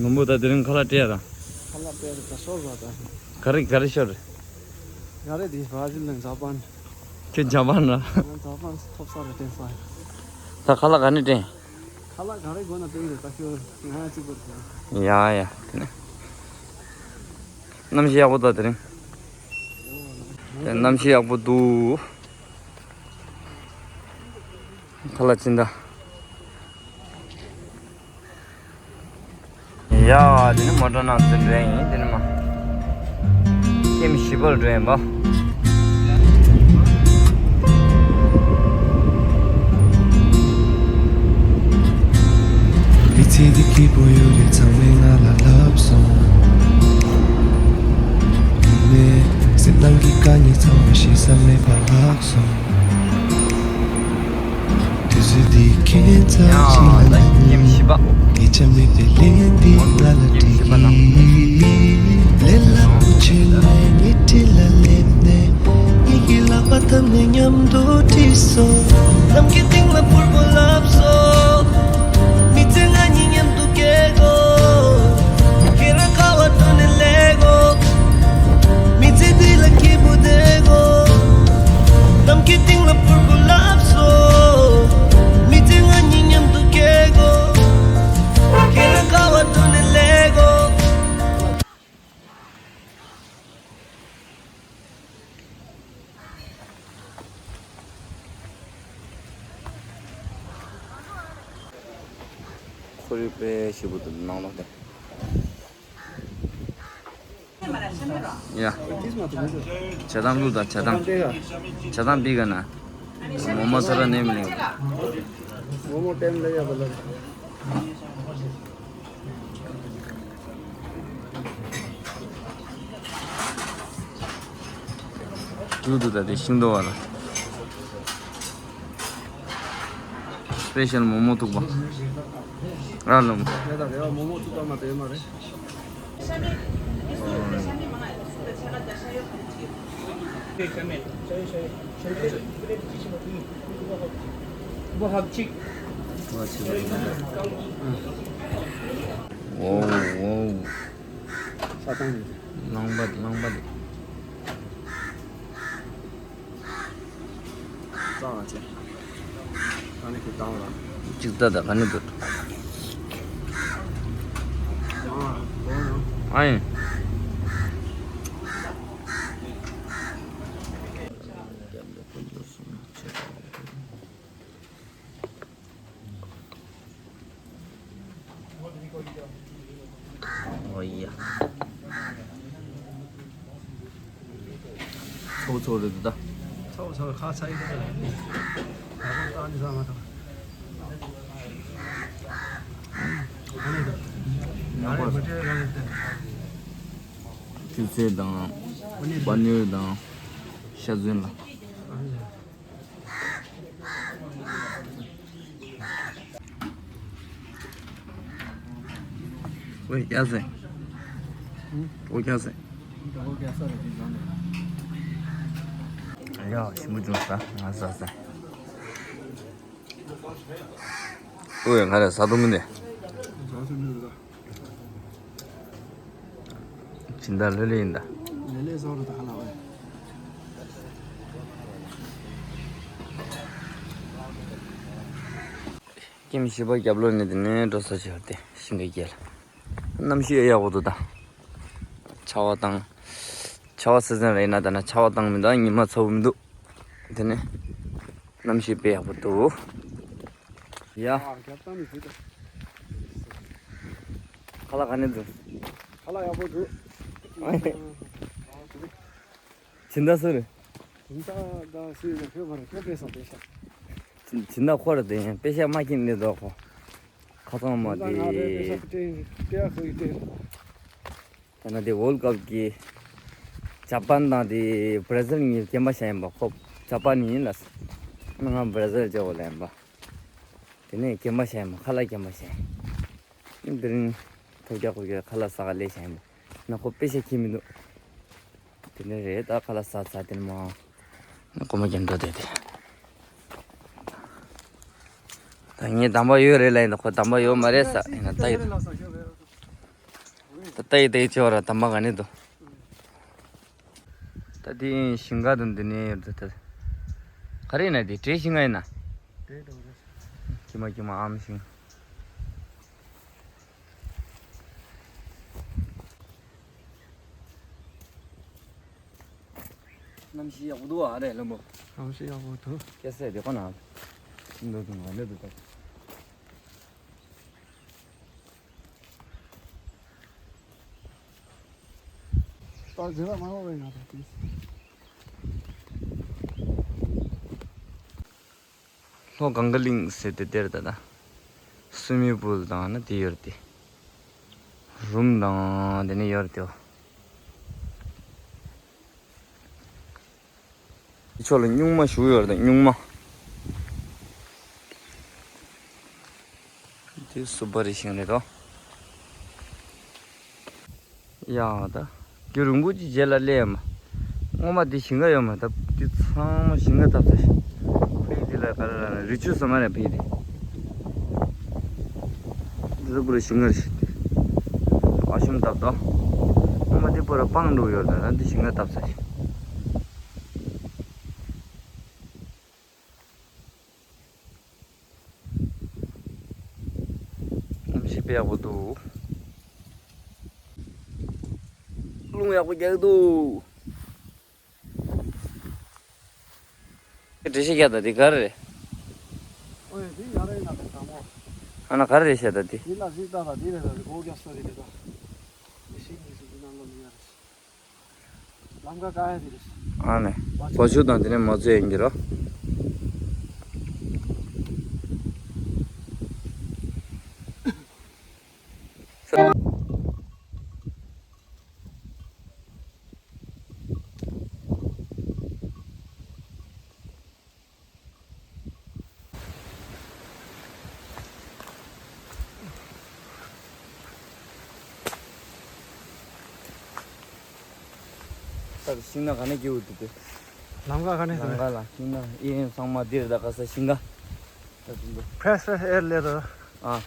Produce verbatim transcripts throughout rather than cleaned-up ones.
མང་པོ་ད་དེ་རིང་ཁ་ལག་སྤྲད་ཡ་ར། ཁ་ལག་སྤྲད་རེད། ད་ཤོར་བ་ད། ག་རེ་ག་རེ་ཤོར་རེད། ག་རེ་དེ་བྷ་ར་ཟིལ་ནས་ཇ་པན། ཁྱོད་ཇ་པན་ར། ང་ཇ་པན་ཐོབ་ས་རེད་དྲན་ས། ད་ཁ་ལག་ག་ནས་སྤྲད། ཁ་ལག་ག་རེ་དགོས་ན་སྤྲད་རེད། ད་ཁྱོད་ང་ཡ་གཅིག་པོ་རེད། ཡ་ཡ། དེ་ནས་གནམ་གཤིས་ཡག་པོ་ད་དེ་རིང་། དེ་གནམ་གཤིས་ཡག་པོ་འདུག་ཁ་ལག་ཕྱིན་ད། ཡ། དེ་ནི་མོ་ཊ་ནང་ཚུད་འགྲོ་ཡིན། དེ་ནི་མ། ཀེམ་བཞི་པར་འགྲོ་ཡིན་པ། མི་ཚེ་འདི་སྐྱིད་པོ་ཡོད་རེད། ཚང་མས་ང་ལ་ལབ་སོང་། ཡིན་ནའི་སེམས་ནང་གི་དཀའ་ངལ་ཚང་མ་ཞེ་ས་མེད་པར་ལྷག་སོང་། དུས་ཚོད་འདི་ཁྱད་མཚར་ཞིག་ལ་ཡ། ད་ཉིན་ཉིན་སྐྱེམས་བཞི་པ། སྐད་ཆ་མེད་པའི་ལན་འདི་ང་ལ་སྐྱེམས་བཞི་པ་དྲིས། ལས་སླ་པོ་བྱས་ནས་ངའི་འཁྲིས་ལ་སླེབས་ནས། ངེད་ཀྱི་ལག་པ་བརྡབས་ནས་མཉམ་དུ་ཁྲིད་སོང་། ནམ་མཁའི་སྟེང་ལ་ཕུར་བུ་ལབ་སོང་། མི་ཚེ་ང་གཉིས་མཉམ་དུ་སྐྱེལ་དགོས། ཁྱེད་རང་ཁ་བ་བཀྲུས་ནས་སླེབས་དགོས། མི་ཚེ་འདི་ལ་སྐྱིད་པོ་བསྡད་དགོས། ནམ་མཁའི་སྟེང་ལ་ཕུར་བུ་ལབ་སོང་། མི་ཚེ་ང་གཉིས་མཉམ་དུ་སྐྱེལ་དགོས། ཁྱེད་རང་ཁ་བ་བཀྲུས་ནས་སླེབས་དགོས། ཁོར་ཡུག་དཔེ་ཞེ་པོ་འདུག་ནང་ལོགས་དེ། ཡ། ཇ་དམ་བླུགས་དང་། ཇ་དམ། ཇ་དམ་པི་ག་ན། མོག་མོག་ཚོ་ར་ནས་མི་ལེན། མོག་མོག་ཊེམ་ལ་ཡ་བ་ལ། ཏུ་ཏུ་ད་དེ་ཤིང་ཏོག་བ་ལ། སྤེ་ཤལ་མོག་མོག་ཐུག་པ། ར་ལུང་། ཡ་ད་རེ་བ་མོག་མོག་ཐུག་པ་མ་དེ་མ་རེད། ཝའོ་ཝའོ། ས་ཐང་ནས། རླངས་པ་རླངས་པ་རེད། གཙང་བ་ཅན། ད་ནི་ཁོས་བཏང་བ་ར། གཅིག་ལྟ་ད་ག་ནས་འདུག་ཨ་ཡིན། ཨོ་ཡ། ཚོ་ཚོ་རེད་འདུག་ད། ཚོ་ཚོ་ཁ་ཚ་ཡི་འདུག་ད། ད་ཁོ་ཏང་ནི་ས་མ་ཐག་ཨ་ནི་འདུག་ཨ་ནི་མི་འདྲ་རང་གི་དེ། ཆུ་ཚོད་དང་། པ་ནིར་དང་། ཤ་ཚོན་ལ། ཝེ་ཀྱ་སེ། ཨོ་ཀྱ་སེ། ཡ་ཞིམ་པོ་བྱུང་ས་ང་ཟ་ས། ཨོ་ཡ་ང་ར་ཟ་དུ་མི་ནས། སྦྱིན་བདག་ལྷོད་ལྷོད་ཡིན་ད། ལས་ལས་བཟང་རུ་ད་ཧ་ལ་བས། ཀེམ་བཞི་པ་རྒྱབ་ལོགས་ནས་དེ་ནས་འགྲོ་ས་ཆེ་བ་དེ་ཤིང་གི་རྒྱལ། གནམ་གཤིས་ཡག་པོ་འདུག་ད། ཆར་པ་བཏང་། ཆར་པ་སི་ཛན་རེད་ན་ད་ན་ཆར་པ་བཏང་མི་འདུག་ཉི་མ་ཚ་པོ་མི་འདུག་དེ་ནས་གནམ་གཤིས་དཔེ་ཡག་པོ་འདུག་ཡ། ཨ་རྒྱབ་བཏང་མི་འདུག་ད། ཁ་ལག་ག་ནས་འདུག་ཁ་ལག་ཡག་པོ་འདུག་ཨ་ཡེ། སྦྱིན་བདག་སུ་རེད། སྦྱིན་བདག་ད་སུ་ཡིན་ན་ཁྱོད་མ་རེད། ཁྱོད་སྤྲད་སོང་པེ་ཤ། སྦྱིན་བདག་ཁོ་རེད་དེ་པེ་ཤ་མ་ཁྱེར་ནས་འདུག་ཁོ། ཁ་ཚང་མ་སྦྱིན་བདག་ང་རེད། པེ་ཤ་དེ་སྤྲད་སྤྲད་ཁོ་ཡིས་སྤྲད། ད་ནི་དེ་ཝོལ་ཀབ་ཀྱི་ཇ་པན་དང་དེ་བྷ་ར་ཟིལ་གཉིས་རྐྱེན་པ་བྱས་ཡིན་པ། ཁོ་ཇ་པན་ཡིན་ལ། ང་བྷ་ར་ཟིལ་བྱས་ཡོད་ལ་ཡིན་པ། དེ་ནས་རྐྱེན་པ་བྱས་ཡིན་པ། ཁ་ལག་རྐྱེན་པ་བྱས་ཡིན། དེ་རིང་ཐོབ་རྒྱག་ཁོ་རྒྱག་ཁ་ལག་ཟ་ག་སླེབས་བྱས་ཡིན་པ། ན་ཁོ་པེ་ཤ་ཁྱེར་མི་འདུག་དེ་ནས་རེད་ད་ཁ་ལག་ཟ་ཚར་དེ་ནས་མ། ན་ཁོ་མ་རྒྱབ་འགྲོ་དེ་དེ། ད་ངས་དམ་པ་ཡོད་རེད་ལ་ཡིན་ད་ཁོ་དམ་པ་ཡོད་མ་རེད་ས་ཡིན་ན་ད་ཡོད། ད་ལྟ་ཡི་ད་ཡི་ཆེ་བ་ར་དམ་པ་ག་ནས་འདུག་ད་དེ་ཞིང་ཁ་དང་འདི་ནས་ཡོད་ད། ག་རེ་ཡིན་ན་དེ་བྲེ་ཞིང་ཁ་ཡིན་ན། ཀྱི་མ་ཀྱི་མ་ཨམ་ཞིང་། གནམ་གཤིས་ཡག་པོ་འདུག་ཨ་རེད་ལོ་མོ། གནམ་གཤིས་ཡག་པོ་འདུག་སྐྱ་སེར་དེ་ཁོ་ན། ཤིང་འདུག་འདུག་ང་ལོས་འདུག་ད། ད་རྗེས་ལ་མ་འོངས་པའི་ང་ད་དེ། ལྷོ་གངས་ཀ་གླིང་ཟེར་ཏེ་དེར་ད་ད། སུ་མི་པུལ་དང་ན་དེ་ཡོད་དེ། རུམ་དང་དེ་ནས་ཡོད་དེ། འདི་ཕྱོགས་ལ་སྨྱུག་མ་བཞུགས་ཡོད་རེད་ད་སྨྱུག་མ། འདི་སུ་པ་རི་ཤིང་རེད་དོ། ཡ་ད། རྒྱུན་རིང་པོ་ཅིག་རྗེས་ལ་སླེབས་ཡོད་མ། སྔོན་མ་འདི་ཞིང་ཁ་ཡོད་མ་ད་འདི་ཚང་མ་ཞིང་ཁ་བཏབ་ཚར་ཤག་ཕ་གི་འདི་ལ་ག་རེ་ལབ་ན་རི་ཆུ་ཟེར་མ་རེད་ཕ་གི་འདི། འདི་ཚོ་པུ་ར་ཞིང་ཁ་རེད་ཤག་ཨ་ཤུམ་བཏབ་དོ། སྔོན་མ་འདི་པུ་ར་སྤང་འགྲོ་ཡོད་ད་ད་འདི་ཞིང་ཁ་བཏབ་ཚར་ཤག་གནམ་གཤིས་དཔེ་ཡག་པོ་འདུག་རླུང་ཡག་པོ་རྒྱག་འདུག་འགྲེལ་བཤད་རྒྱག་དང་འདི་ག་རེ་རེད། ཨོ་ཡ་འདི་ཡ་རེད་ན་རེད་དང་མོ། ཨ་ན་ག་རེ་རེད་བཤད་དང་འདི། འདི་ལ་གཟིགས་ད་ལ་འདི་རེད་ད་འདི་སྒོ་རྒྱག་ས་རེད་རེད་ད། འདི་ཤིང་འདི་ཤིང་འདི་ནང་ལོ་མི་ཡ་རེད། ལམ་ཁ་དཀར་ཡ་དེ་རེད། ཨ་ནི། བ་ཕྱུགས་དང་དེ་ནས་མ་ཚོད་ཡིན་གྱི་རོ། ད་ཤིང་ནགས་ག་ནས་སྐྱེ་བོ་འདུག་སྟེ། ལམ་ཁ་ག་ནས་ལམ་ཁ་ལ་ཤིང་ནགས་གཡས་གཡོན་ཚང་མ་འདིར་ད་ག་ས་ཤིང་ཁ། ད་དུང་འདུག Fresh fresh air ལས་དོ། ཨ།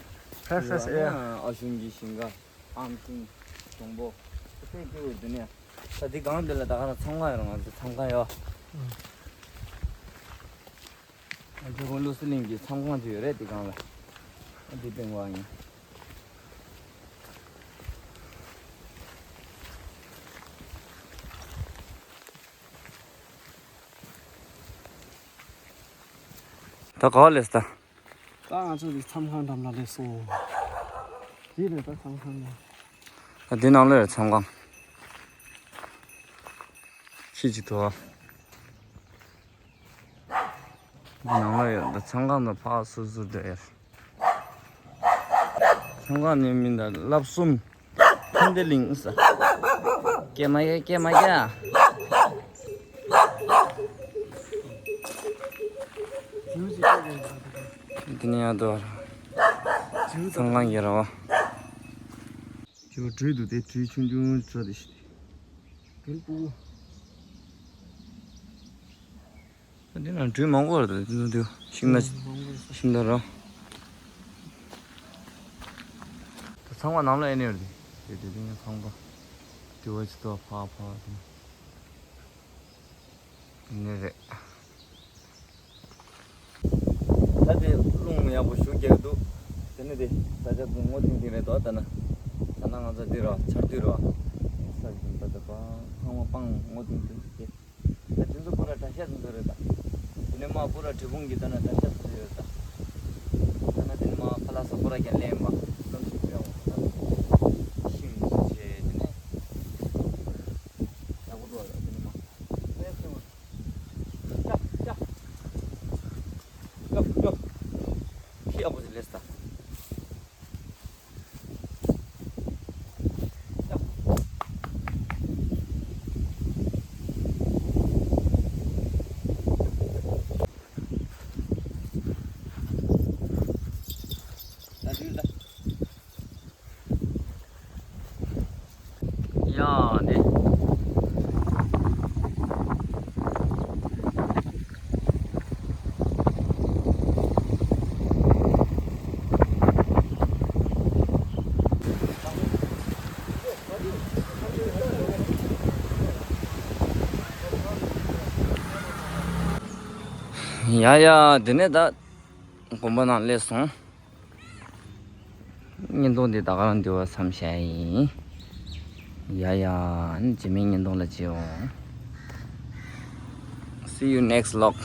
Fresh fresh air། ཨ་ཤུན་གྱི་ཤིང་ཁ། ཨམ་ཤིང་། སྡོང་པོ། དེ་སྐྱེ་བོ་འདི་ནས། ད་འདི་སྒང་འདི་ལ་ད་ག་ན་མཚམས་ཁང་ཡོད་རེད། ང་ཚོ་མཚམས་ཁང་ཡོད། ང་ཚོ་ཧོན་ལུ་སི་གླིང་གི་མཚམས་ཁང་ཅིག་ཡོད་རེད་འདི་སྒང་ལ། འདི་སྟེང་བ་ཡིན། ད་ག་བ་སླེབས་ད། ད་ང་ཚོ་འདི་མཚམས་ཁང་འགྲམ་ལ་སླེབས་སོང་། འདི་རེད་ད་མཚམས་ཁང་ལ། ད་འདི་ནང་ལ་རེད་མཚམས་ཁང་། ཁྱི་གཅིག་འདུག་ཨ། འདི་ནང་ལ་ཡོད་ད་མཚམས་ཁང་དང་ཕར་སུར་སུར་འགྲོ་ཡོད། མཚམས་ཁང་ནས་མི་འདུག་ལབ་གསུམ། ཕན་བདེ་གླིང་ས། སྐྱེ་མ་སྐྱེ་སྐྱེ་མ་སྐྱེ། འདི་ནས་ཡར་འགྲོ་བ་རེད། མཚམས་ཁང་གི་རེད་བ། ཅོ་སྦྲུལ་འདུག་སྟེ་སྦྲུལ་ཆུང་ཆུང་ཚོ་དེ་ཤི་སྟེ། སྦྲུལ་སྤུ་གུ། འདི་ན་སྦྲུལ་མང་པོ་རེད་འདུག་འདུག་ཤིང་ན་ཤིང་ན་རོ། ད་ཚང་མ་ནང་ལ་ཨེ་ནེ་རེད་དེ་དེ་དེ་ཚང་མ་དེ་བ་ཅི་ཏོ་ཕ་ཕ་དེ་ནི་རེད། ད་དེ་རླུང་ཡག་པོ་ཞུགས་རྒྱག་འདུག་དེ་ནི་དེ་ས་ཆ་ཀུན་སྔོ་ཐིང་ཐིང་རེད་དོ། ད་ན་ད་ན་ང་ཚོ་འདི་ར་ཆར་དུས་ར་ས་ཀུན་ད་ད་པ་ཚང་མ་སྤང་སྔོ་ཐིང་ཐིང་དེ། ད་དེ་ཚོ་པུ་ར་གྲྭ་ཤག་ཚོ་རེད་ད། དེ་ནས་མ་པུ་ར་གྲི་བུང་གི་ད་ན་གྲྭ་ཤག་ཚོ་ཡོད་ད། ད་ན་དེ་ནས་མ་ཕ་ལ་ས་པུ་ར་རྒྱ་ལེན་པ་ལམ་ཞིག་ཡོད་ད། ཤིང་ཆེ་དེ་ནས་ཡག་པོ་འགྲོ་ད་དེ་ནས་མ། ཡག་པོ་ཞིག་ལས་ད། ཡ་ནི། ཡ་ཡ། དེ་ནས་ད་དགོན་པ་ནང་སླེབས་སོང་། བརྙན་ཐུང་འདི་ད་ག་རང་འདི་བ་མཚམས་བཞག་ཡིན། ཡ་ཡ། རྗེས་མའི་བརྙན་ཐུང་ལ་མཇལ་འོང་། See you next vlog.